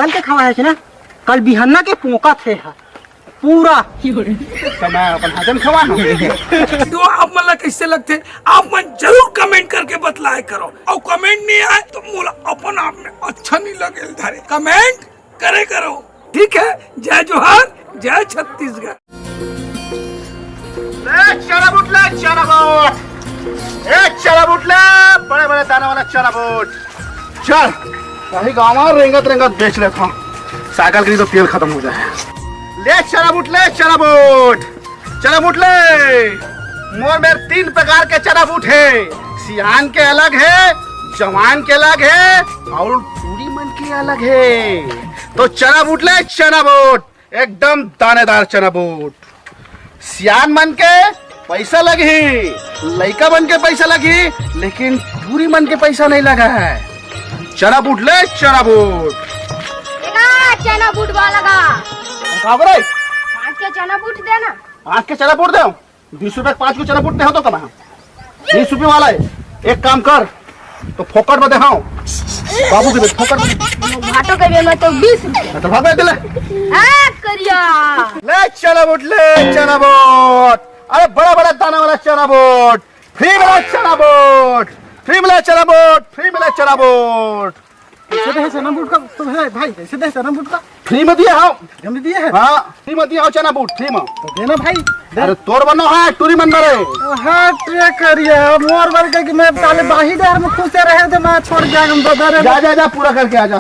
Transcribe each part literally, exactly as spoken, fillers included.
कल के खवा है ना, कल बिहन्ना के पोका थे हा पूरा। तो मैं अपन हाजम खवा ना। तो आप मन ला कैसे लगथे, आप मन जरूर कमेंट करके बतलाए करो, और कमेंट नहीं आए तो मोला अपन आप में अच्छा नहीं लगे धरे। कमेंट करे करो, ठीक है। जय जोहार, जय छत्तीसगढ़। ले चना बूट, ले चना बूट, ए चना बूट ले, बड़े बड़े दाना वाला चना बूट। चल, वही गाँव में रेंगत रेंगत बेच लेता हूँ, साइकिल की तो तेल खत्म हो जाए। ले चना बूट, ले चना बूट, चना बूट ले। मोर मेर तीन प्रकार के चना बूट है, सियान के अलग है, जवान के अलग है, और टूरी मन के अलग है। तो चना बूट ले, चना बूट, एकदम दानेदार चना बूट। सियान मन के पैसा लगही, लइका मन के पैसा लगही, लेकिन टूरी मन के पैसा नहीं लगा है। चना बूट ले, चना बूट। ना, चना बूट वाला का। का बोले? पाँच के चना बूट देना। पाँच के चना बूट दे, बीस रुपए के पाँच को चना बूट दे हो तो कमा। बीस रुपए वाला है, एक काम कर, तो फोकट में दे, हाँ। बाबू के दे, फोकट में। भाटो के में तो बीस रुपए। मैं तो भाग गए ले। आ, करिया। ले चना बूट, ले चना बूट। अरे बड़ा बड़ा दाना वाला चना बूट। फ्री वाला चना बूट। फ्री वाला चना बूट। फ्री वाला चना बूट। कैसे दे चना बूट का तो है भाई, कैसे दे चना बूट का? फ्री में दिए हो। फ्री में दिए है? हाँ, फ्री में दिए हो चना बूट, फ्री में। तो देना भाई, दे। अरे तोर बनो है, टूरी मन रे। हाँ, ते करिया, मोर बर के कि मैं साले बाही डहर में खुश रहे तो मैं छोड़ के हम बदर जा, जा, जा, पूरा करके आ जा।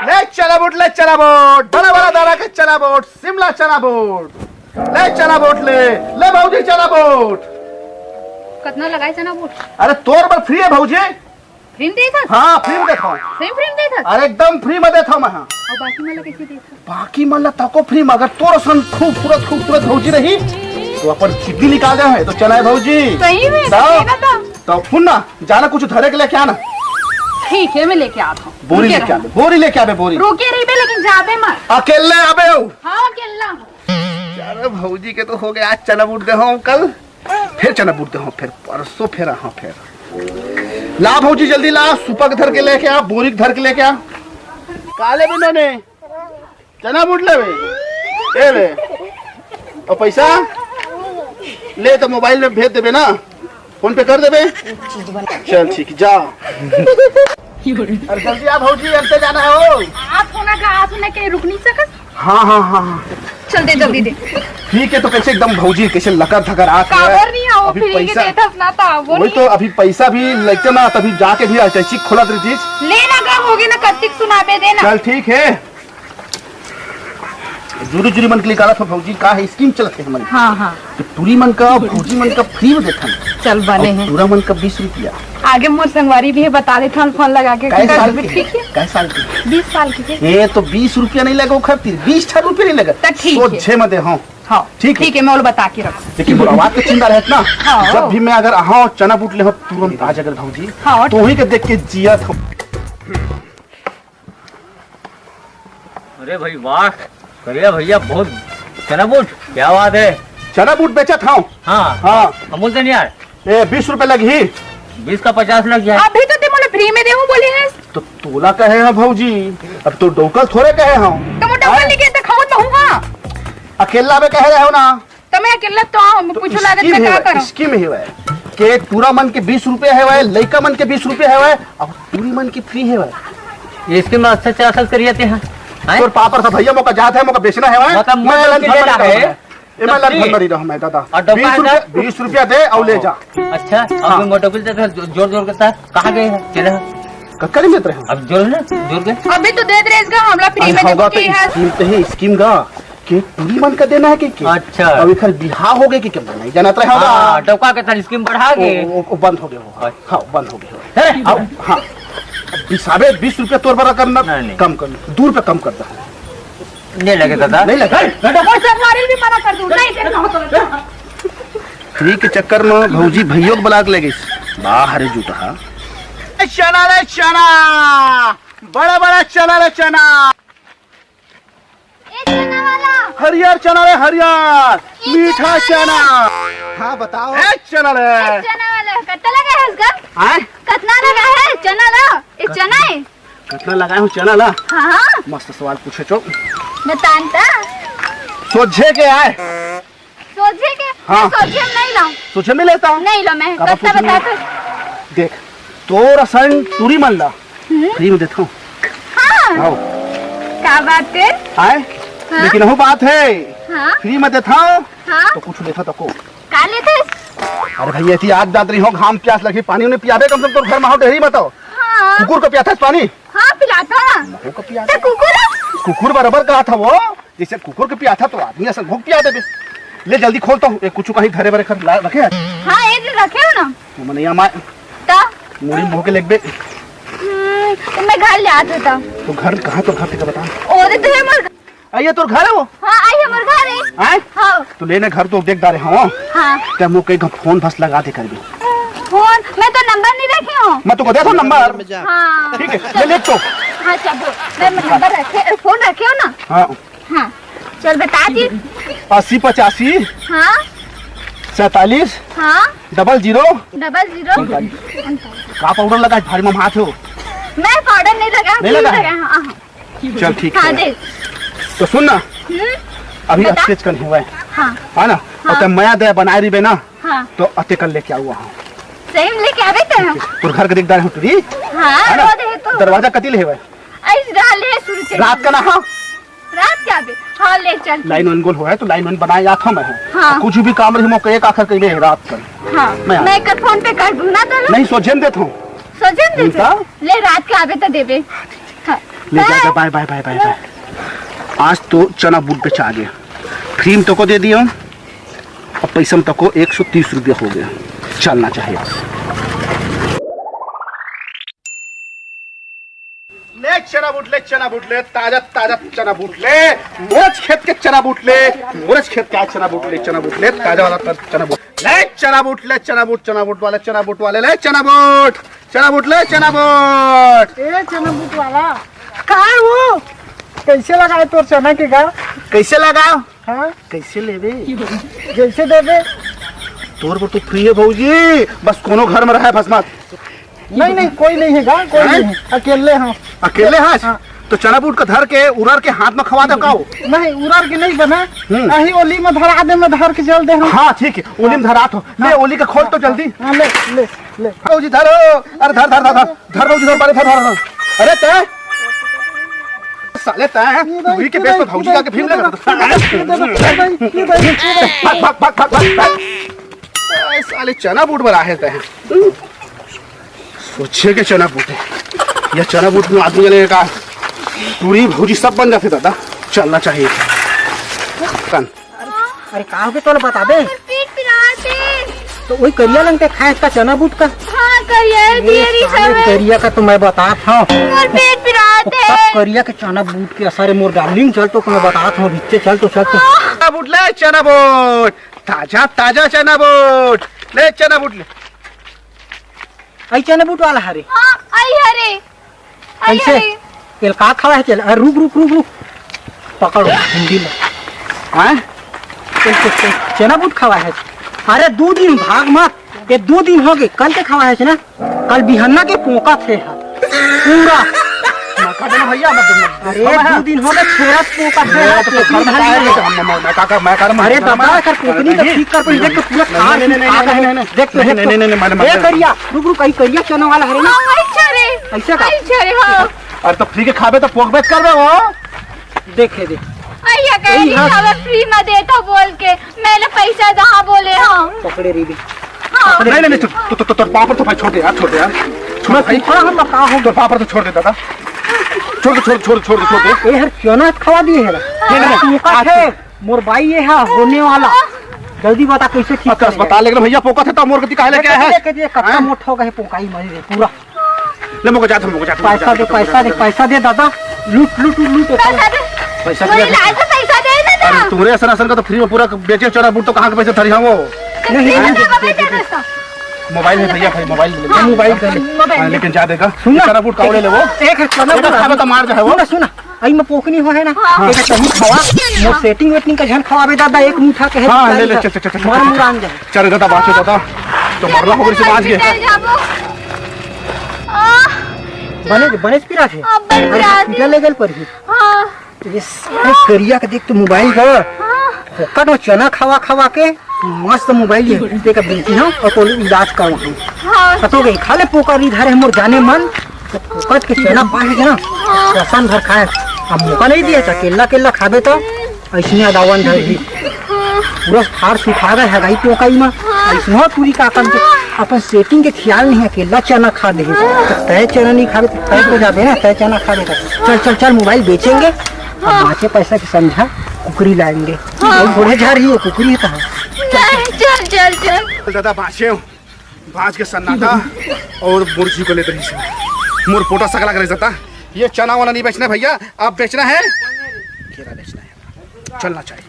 ले चना बूट, ले चना बूट, बड़ा बड़ा दाना के चना बूट, शिमला चना बूट। ले चना बूट ले, ले भौजी चना बूट। कितना लगाए चना बूट? अरे तोर बर फ्री है भौजी। फ्री में देत हस? हाँ, फ्री में देत हूँ। सही फ्री में देत हस? अरे एकदम फ्री में देत हूँ मैं, हाँ। और बाकी मन ला कैसे देत हस? बाकी मन ला तको फ्री में, अगर तोर असन खूबसूरत, खूबसूरत भौजी रही, तो अपन सिद्धि निकाल दे है, तो चला है भौजी। सही में? तो, देना तो। तो सुन ना, जाना कुछ धरे के लेके आना। ठीक है, मैं लेके आत हूँ। बोरी रुके लेके रहो। आबे, बोरी लेके आबे, बोरी। रुके रहिबे, लेकिन जाबे मत। अकेले आबे हो। हाँ, अकेला हूँ। अरे भौजी के तो हो गया, आज चना बूट दे हूँ कल। फिर चना बूट दे हो, फिर परसों, फिर हाँ, फिर ला भौजी, जल्दी ला, सुपक धर के लेके आ, बोरिक धर के लेके आ। काले बिना ने चना बूट लेबे, ए ले, और पैसा ले तो मोबाइल में भेज देबे ना, फोन पे कर देबे। चल ठीक, जा। अरे जल्दी आ भौजी, अंते जाना है हो। आप होना का, आप होना के रुक नहीं सकत। हाँ, हाँ, हाँ, हाँ। चल दे, जल्दी दे। ठीक है, तो कैसे एकदम भौजी, कैसे लकर धकर आ के काबर नहीं आओ, अभी फ्री के पैसा देत हस ना, तो आवो वही नहीं। तो अभी पैसा भी लगते ना, तभी जाके भी अटैची खोला दे चीज। ले ना, गा होगे ना, कत्तिक सुनाबे दे ना। चल ठीक है। जुरी जुरी मन के निकालत हो भौजी, का है स्कीम चलत है हमन। हाँ, हाँ। तो टूरी मन का, भौजी मन का फ्री में देथन। चल बने और हैं। टूरा मन का बीस रुपया। आगे मोर संगवारी भी है, बता देथन फोन लगा के। कै कि साल दस के ठीक है? है? कै साल के? बीस साल के है। ये तो बीस रुपया नहीं लगा खातिर, बीस हजार रुपया नहीं लगा। त ठीक है। सोझे में दे, हाँ। हाँ, ठीक है। ठीक है, मैं ओला बता के रखूँ। लेकिन मोर आवाज के चिंता रहत ना। हाँ। जब भी मैं अगर आहा चना बूट ले हो, तुरंत आ जाकर भौजी। हाँ। तो वहीं के देख के जिया था। अरे भाई वाह, करिया भैया बहुत चना बूट, क्या बात है। चना बूट बेचत हूँ। हाँ। हाँ। अमूल से नहीं यार। ए, बीस रुपए लगही। बीस का पचास लग जाए। अभी तो ते मोला फ्री में देहूं बोले है। तो तोला कहे हैं भौजी, अब तो डौकल थोड़े कहे हम। तो मोर डौकल आए? नहीं के तो खाओ तो हूँ, हाँ। अकेला में कहे रहे हो ना। तो मैं अकेला तो आऊं, तो कुछ लागत स्कीम का है क्या भाई, करूं? स्कीम है भाई। के टूरा मन के बीस रुपया है भाई, लइका मन के बीस रुपया है भाई, अब टूरी मन के फ्री है भाई। ये स्कीम अच्छा से असर करिए ते हैं। हैं? तोर पापर था भैया, मोका जात है, मोका बेचना है भाई। मतलब मैं मोर लंग के भर लेना मरी है। रहूं मैं। ए, मैं तब लंग भर ठीक। मरी रहूं मैं दादा। और दुकान बीस रुपया, का? बीस रुपया दे और ले जा। अच्छा, हाँ। अब मोर डौकल देख जोर जोर के था, कहाँ गए हैं? चले हैं। कक्करी में रहे हो? अब जोर ना, जोर के। अभी तो दे दे इसका, हमला फ्री अरे में होगा देखो तो के है। स्कीम तो है, स्कीम का। के टूरी मन का देना है के, के? अच्छा। अब एकर बिहाव हो गए कि के नहीं जानत रहे होगा। हाँ, डौका के तन स्कीम बढ़ा के। ओ, ओ, ओ, बंद हो गए हो। अच्छा। हाँ, बंद हो गए हो। है? अब, हाँ। अब बिसाबे बीस रुपया तोर बरा करना, नहीं, नहीं। कम कर, दू रुपया कम कर दे। नहीं लगे दादा। नहीं लगे। डौका से मारे भी मना कर दूं, नहीं देना हो तो। फ्री के चक्कर में भौजी भैया के बला के ले गई। बाहर जूठा। चना रे चना, बड़ा बड़ा चना रे चना। ए चना वाला। हरियर चना रे हरियर, ए मीठा चना चना। रे। हाँ, बताओ। ए चना रे। ए चना वाला, कत्ता लगा है इसका? आय? कतना लगा है चना ला? ए चना है? कतना लगाए हो चना ला? हाँ। मस्त सवाल पूछे चो। बतान ता। सोझे के आए। सोझे के? हाँ। मैं सोझे में नहीं लाऊं। सोझे में लेता हूँ। नहीं लो मैं। काबर कत्ता सोझे में बता ले? तो। देख, तोर असन टूरी मन ला हम्म। फ्री में देता हूँ। हाँ। आओ। का बात है? आए? हाँ। लेकिन वो बात है। हाँ। फ्री में देता हूँ। हाँ। तो कुछ लेता तो को। का लेते? अरे भैया, इतनी आत जात रही हो, घाम प्यास लगी, पानी उन्हें पियाबे कम से कम तोर घर में हो, डेहरी में तो। हाँ। कुकुर को पियाता है पानी? हाँ, पिलाता। वो को पियाता। ते कुकुर है? कुकुर बराबर कहा था वो, जैसे कुकुर को पियाता तो आदमी असन भोग पिया देबे। ले जल्दी खोल तो, ये कुछ कहीं धरे बरे कर ला रखे हैं। हाँ, ये जो रखे हो ना। वो मने यहाँ माय ता? मुड़ी मुँह के लेगबे। हम्म, तो मैं घर ले आत होता। तो घर कहाँ, तो घर तेका बता। ओ, दे तो है मोर। आ, ये तोर घर है वो? हाँ, आई हमर घर है। आए? हाँ। तो लेने घर तो देख डारे, हाँ। हाँ। क्या मुँह कहीं फोन बस लगा दे कर भी। फोन? मैं तो नंबर नहीं रखे हूँ। मैं तुमको देता हूँ नंबर। हाँ। ठीक है, ले, ले तो। हाँ, चल बोल। मैं नंबर रखे, फोन रखे हो ना? हाँ। हाँ। चल बता दी। अस्सी पचासी। हाँ। सैंतालीस। हाँ। Double zero. Double zero. का पाउडर लगा भारी में हाथ हो? मैं पाउडर नहीं लगा, नहीं क्रीम लगा? लगा, हाँ, हाँ। चल ठीक हाँ, है। दे। तो सुन ना, हम्म? अभी बता। स्केच कन हुआ है। हाँ। है ना? हाँ। और तब मया दे बनाए रही ना, हाँ। तो अते कल लेके आऊँ वहाँ। सही में लेके आवे तो हम। तोर घर के दिखदार हो तुरी? हाँ, है ना? वो दे तो। दरवाजा कति ले हेवय? ऐस रहा ले शुरू से। रात का ना, हाँ? रात क्या बे? हाँ, ले चल। लाइन वन गोल हुआ है, तो लाइन वन बनाए जात हूँ मैं। हाँ। कुछ भी काम रही, मौके एक आखिर कहीं रात का। हाँ। मैं मैं कर फोन पे कर दूँ ना तो लो। नहीं, सोझे में देता हूँ। सोझे में देता? ले, रात के आबे तो देबे। हाँ। ले जा, जा, बाय, बाय, बाय, बाय, बाय। आज तो चना बूट बेचा गया, फ्री में तको दे दिया, अब पैसा में तको एक सौ तीस रुपया हो गया, चलना चाहिए। ले चना बूट ले, चना बूट ले, ताजा ताजा चना बूट ले, मोरच खेत के चना बूट ले, मोरच खेत का चना बूट ले, चना बूट ले, ताजा वाला तर-, चना बूट ले, चना बूट ले, चना बूट, चना बूट वाले, चना बूट वाले ले, चना बूट, चना बूट ले, चना बूट। ए चना बूट वाला, का है वो? कैसे लगाए तोर चना के गा? कैसे लगाओ? हाँ। कैसे लेबे? जैसे देबे। तोर बर तो फ्री है भौजी, बस कोनो घर में रहे बस मत। नहीं, नहीं, कोई नहीं है गा, कोई हैं? नहीं है, अकेले हाँ। अकेले हस? हाँ। तो चना बूट का धर के उरर के हाथ में खवा दे का हो? नहीं, उरर के नहीं बना, हम्म। अही ओली में धरा दे, मैं धर के जल दे हूँ। हाँ, ठीक है, ओली में धरा तो। ले, हाँ। ओली का खोल तो जल्दी। हाँ, ले, ले, ले। भौजी धरो, अरे धर, धर, धर, धर। धर भौजी, धर, पहले धर, धर, धर। अरे तै, साले तै, ये भाई, तू ही के ये बेस पे भाई, भौजी ये जाके भीम भाई, लगा। ये भाई, ये भाई, ये भाई। भाग, भाग, भाग, भाग, भाग, भाग। ए, साले चना बूट बना है तै। सोझे के चना बूट है। ये चना बूट में आदमी जने का पूरी भौजी सब बन जाते दादा। चलना चाहिए। कन। अरे का होगे तोला बताबे? मोर पेट पिरात हे। तो वही करिया लंग के खाए इसका चना बूट का। हाँ, करिया है, ए, दिए रही साले सब। करिया का तो मैं बतात हूँ। मोर पेट पिरात हे। करिया के चना बूट के असर है मोर डार्लिंग, चल तो मैं बतात हूँ, नीचे चल तो, चल तो। हाँ। चना बूट ले, चना बूट, ताजा ताजा चना बूट ले, चना बूट ले। आई चना बूट वाला हरे। हाँ, आई हरे। आई कैसे? हरे। तेल का खावा है तेल? अरे रुक, रुक, रुक, रुक। पकड़ो, हिंदी में। हाँ? तेल, तेल, तेल, चना बूट खावा है। अरे दो दिन भाग मत। ये दो दिन हो गए, कल के खावा है ना? कल बिहन्ना के पोका थे हा। पूरा। मैं कह देना भैया, मैं, मैं, अरे मैं दो दिन हो गए, फेरत पोका थे हा, मैं तो पोका घर में खाई है। मैं, मैं, मैं का कर, मैं कर, अरे मैं दादा, कर, कर पोकनी तो नहीं। ठीक कर, पर देख तो पूरा नहीं, खा नहीं, नहीं, खा नहीं, रहे। नहीं, नहीं। देख तो, नहीं, देख नहीं, तो। नहीं, नहीं, मैडम, ए मैडम। करिया, रुक, रुक, आई करिया चना वाला हरे ना? हाँ, आई छरे। ऐसे का? आई छरे, हाँ। अरे तो फ्री के खाबे तो पोक बेच करबे वो। देखे दे। भैया कह यही रही हाँ। हमें फ्री में देता बोल के, मैंने पैसा जहाँ बोले हाँ। पकड़े रही दे। हाँ। नहीं, नहीं, नहीं, तू, तू, तू, तोर पापड़ तो भाई छोड़ दे यार, छोड़ दे यार। छोड़ मैं भाई। तू कहाँ हम बताओ हम। तोर पापड़ तो छोड़ दे दादा। छोड़ दे, छोड़, छोड़, छोड़ दे, छोड़ दे। ए हर क्यों ना खवा दिए है ना? नहीं, नहीं, नहीं। तू का आज है? मोर बाई ये है होने वाला। जल्दी बता कैसे ठीक अब तो करे? अस्पताल लेके भैया पोका थे तो मोर गति काहे लेके आए हैं? देख, देख, देख, कत्ता हैं? मोट हो गए पोकाई मरे रे पूरा। ले, मोको जात, मोको जात, मोको पैसा जात, दे, मोको पैसा जात, दे, मोको जात। पैसा दे दादा। लूट, लूट, लूट, लूट। पैसा दे। पैसा वही दे। लाए तो पैसा दे ना अरे, था। तुम्हारे असन असन का तो फ्री में पूरा बेचे चना बूट तो कहाँ के पैसे धरी हम वो? तो नहीं, फ्री में नहीं, तो दे, दे, दे, दे। मोबाइल है भैया, भाई, मोबाइल ले ले। हाँ, मोबाइल कर ले। मोबाइल हाँ, ले। लेकिन जा देगा। सुन ना। चना बूट का ले ले वो। एक है चना एक बूट। खावे तो मार जो है वो। सुन ना, सुन ना। आई में पोकनी हो है ना? हाँ। एक तनी खावा। मोर सेटिंग वेटिंग का झन खवाबे दादा, एक मुठा कहे हाँ, ले, ले, चल, चल, चल, चल, मार चल, मुरान जाए। चल दादा, बाँच दादा। तो मरला हो गई से बाँच गए। चल जाबो। आह, बने बने पिरात हे। अब्बड़ अरे पिरात हे। पीटा ले गल पर ही। हाँ। ये सारे करिया के देख तो मोबाइल का। हाँ। फोकट में चना खवा खवा के मस्त मोबाइल हे। ते का बेचहूँ अउ तोर इलाज करहूँ। हाँ। कतो गई खा ले पोकर नी धरे मोर जाने मन। तो फोकट के चना पाए हे ना। हाँ। रसन भर खाए। अब मौका नहीं दिया था केला केला खाबे तो। अइसने अदावन धर ली। पूरा फाड़ सुखा गए हे भाई पोकाई में। अइसनो टूरी का अपन के, अपन सेटिंग के ख्याल नहीं हे, अकेला चना खा दे। तो तय चना नहीं खाबे तो तय तो जाबे ना, तय चना खा देगा। चल चल चल मोबाइल बेचेंगे। अब बाचे पैसा के समझा कुकरी लाएंगे। हाँ। थोड़े जा रही हो कुकरी है कहाँ? नहीं, चल चल चल। दादा बाचे हो, बाज के सन्नाटा अउ मुर्गी को लेते रही। मोर पोटा सकला करे जाता। ये चना वाला नहीं बेचना भैया, अब बेचना है केला बेचना है, चलना चाहिए।